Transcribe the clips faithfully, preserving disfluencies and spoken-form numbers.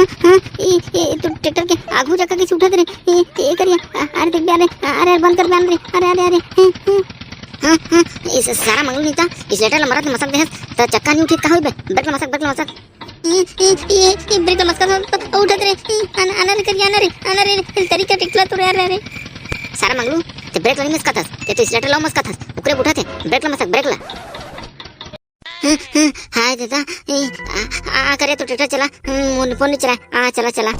हाँ, हाँ, ए, ए, तो ट्रैक्टर के आगू चक्का कइसे उठत रे? ए, ए, करिया, आ, अरे देख बे, अरे, आ, अरे, बंद कर बे, अरे, अरे, अरे, अरे, हैं, हैं। हाँ, हाँ, ए सारा मंगलू नीता, accelerator ला मरत मसक देहस, त चक्का नहीं उठित का होई बे? ब्रेक ला मसक, ब्रेक ला मसक। ए, ए, ए, ए, ब्रेक ला मसक, तो उठत रे, ए, आना, आना रे करिया, आना रे, आना रे, रे, तरीका ट्रैक्टर ला तो रे, अरे, अरे। सारा मंगलू, ते ब्रेक ला नहीं मसकत हस, ते तो accelerator ला मसकत हस, ओकरे उठत हे, ब्रेक ला मसक, ब्रेक ला। हम्म, हम्म, हाय दादा, ए, आ, आ, करे तो ट्रैक्टर चला, हम्म, मोर फोन नहीं चला, आ, चला, चला।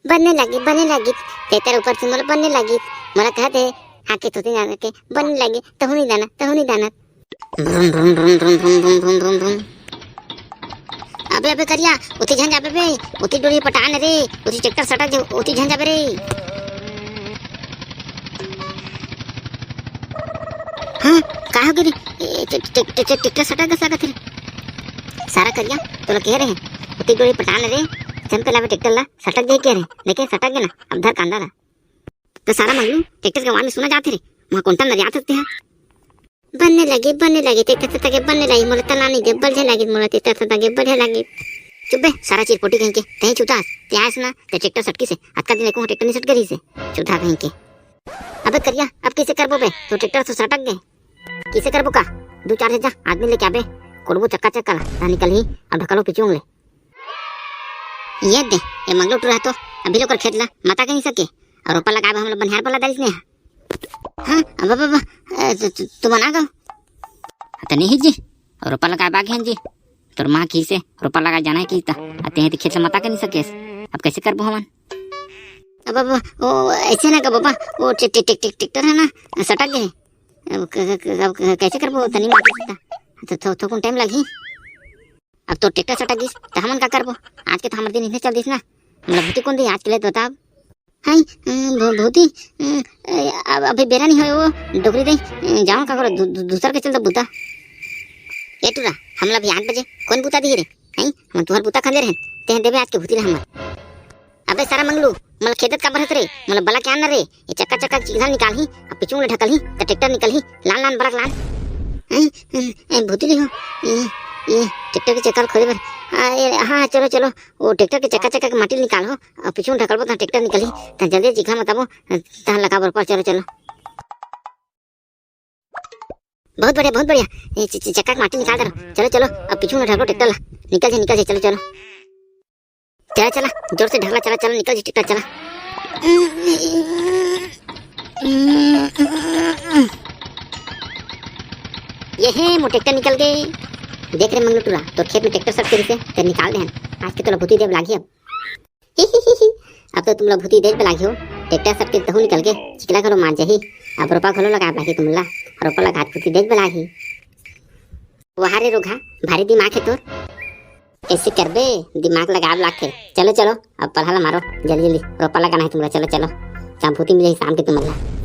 बनने लगी, बनने लगी, ट्रैक्टर ऊपर से मोला बनने लगी, मोला कह दे, आके तो नहीं जाना के, बनने लगी, तहु नहीं जाना, तहु नहीं जाना। भ्रुम, भ्रुम, भ्रुम, भ्रुम, भ्रुम, भ्रुम, भ्रुम, भ्रुम, भ्रुम। अबे, अबे करिया, ओती झन जाबे बे, ओती डोरी पटान रे, ओती ट्रैक्टर सटा जे, ओती झन जाबे रे। हाँ, का हो गे रे? ए, टे-, टे-, टे-, टे-, ट्रैक्टर सटक गे लागत रे। सारा करिया, तोला कहे रहे, ओती डोरी पटान रे, चल पे लाबे ट्रैक्टर ला, सटक जाही कहे रहे, देखे सटक गे ना, अब धर कांदा ला। तो सारा मंगलू, ट्रैक्टर के आवाज में सुना जात हे रे, वहाँ कोंटा नरियात होते हैं। बनने लगे, बनने लगे, ट्रैक्टर सटक गे बनने लगे, मोला तला नहीं दे, बढ़िया लगे, मोला ट्रैक्टर सटक गे बढ़िया लगे। चुप बे, सारा चिरपोटी कहीं के, तहीं चुदास, ते आयस ना, ते ट्रैक्टर सटकिस हे, अतका दिन एको ट्रैक्टर नहीं सटके रहिस हे, चुदा कहीं के। अबे करिया, अब कइसे करबो बे? तो ट्रैक्टर तो सटक गे। कइसे करबो का? दू चार झन जा, आदमी लेके आबे, कोड़बो चक्का चक्का ला, ता निकलही, अब ढकलो पिछू ले। ये दे, ये मंगलू टूरा तो, अभी लोकर खेत ला, मता के नहीं सके, और रोपा लगाबे हमला बनिहार बोला दारिस ने। हाँ, अब, अब, अब, ए, तु, तु, तुमन आ गो। त नहीं जी, रोपा लगाए बाग हैं जी। तोर माँ की से रोपा लगाए जाना है की ता, अते हैं तो खेत ला मता के नहीं सकेस। अब कइसे करबो हमन? अब, अब, ओ, ऐसे ना का बाबा, ओ, टे-, टे-, टे-, टे-, ट्रैक्टर है ना, सटक गे। अब क-, क-, क-, अब क-, कइसे करबो? तनी मार देता। तो थो-, थोकुन टाइम लगही। अब तो ट्रैक्टर सटक गिस, त हमन का करबो? आज के तो हमर दिन इतने चल दिस ना। मोला भूती कोन दी आज के ले तो बताब। हाय, अ, भू-, भूती, अ, अ, अब अभी बेरा नहीं होय वो, डोकरी दे, अ, जाओ का करो, दू-, दू-, दूसर के चल दो बुता। ए टूरा, हमला भी आठ बजे कोन बुता दी रे? हाय, हम तुहर बुता खंदे रहन, ते देबे आज के भूती ला हमर। अबे सारा मंगलू, मोला खेदत काबर हस रे? मोला बला के आन ना रे। ये चक्का चक्का के चीखा निकालही, अब पिछू ले ढकलही, त ट्रैक्टर निकलही, लान लान बरक लान। ए, ए, ए, भूतली हो, ये, ये ट्रैक्टर के चक्का खोले बर। आ, ए, हाँ, चलो, चलो, वो ट्रैक्टर के चक्का चक्का के माटी निकाल हो, अब पिछू ले ढकलबो त ट्रैक्टर निकलही, त जल्दी चीखा मत आबो, त लगा बरोबर, चलो, चलो। बहुत बढ़िया, बहुत बढ़िया। ये च-, च-, चक्का के माटी निकाल दे रहा। चलो, चलो, अब पिछू ले ढकलो ट्रैक्टर ला। निकल जे, निकल जे, चलो, चलो। चला, चला, जोर से ढकला, चला, चला, निकल जी, ट्रैक्टर चला। ये हे, मोर ट्रैक्टर निकल गे। देख रे मंगलू टूरा, तोर खेत में ट्रैक्टर सटके रहिसे, ते निकाल दे हन। आज के तोला भूती देब लागही अब। अब तो तुमला भूती देब लागही हो। ट्रैक्टर सटके तहू निकल गे, चिकला घलो मार जाही। अब रोपा घलो लगाए लागही तुमला, रोपा लगा भूती देब लागही। वाह रे रोगहा, भारी दिमाग हे तोर। कइसे करबे, दिमाग लगाब लागथे। चलो, चलो, अब पलहा ला मारो, जल्दी, जल्दी, रोपा लगाना हे तुमला, चलो, चलो, चांभूती मिलही शाम के तुमला।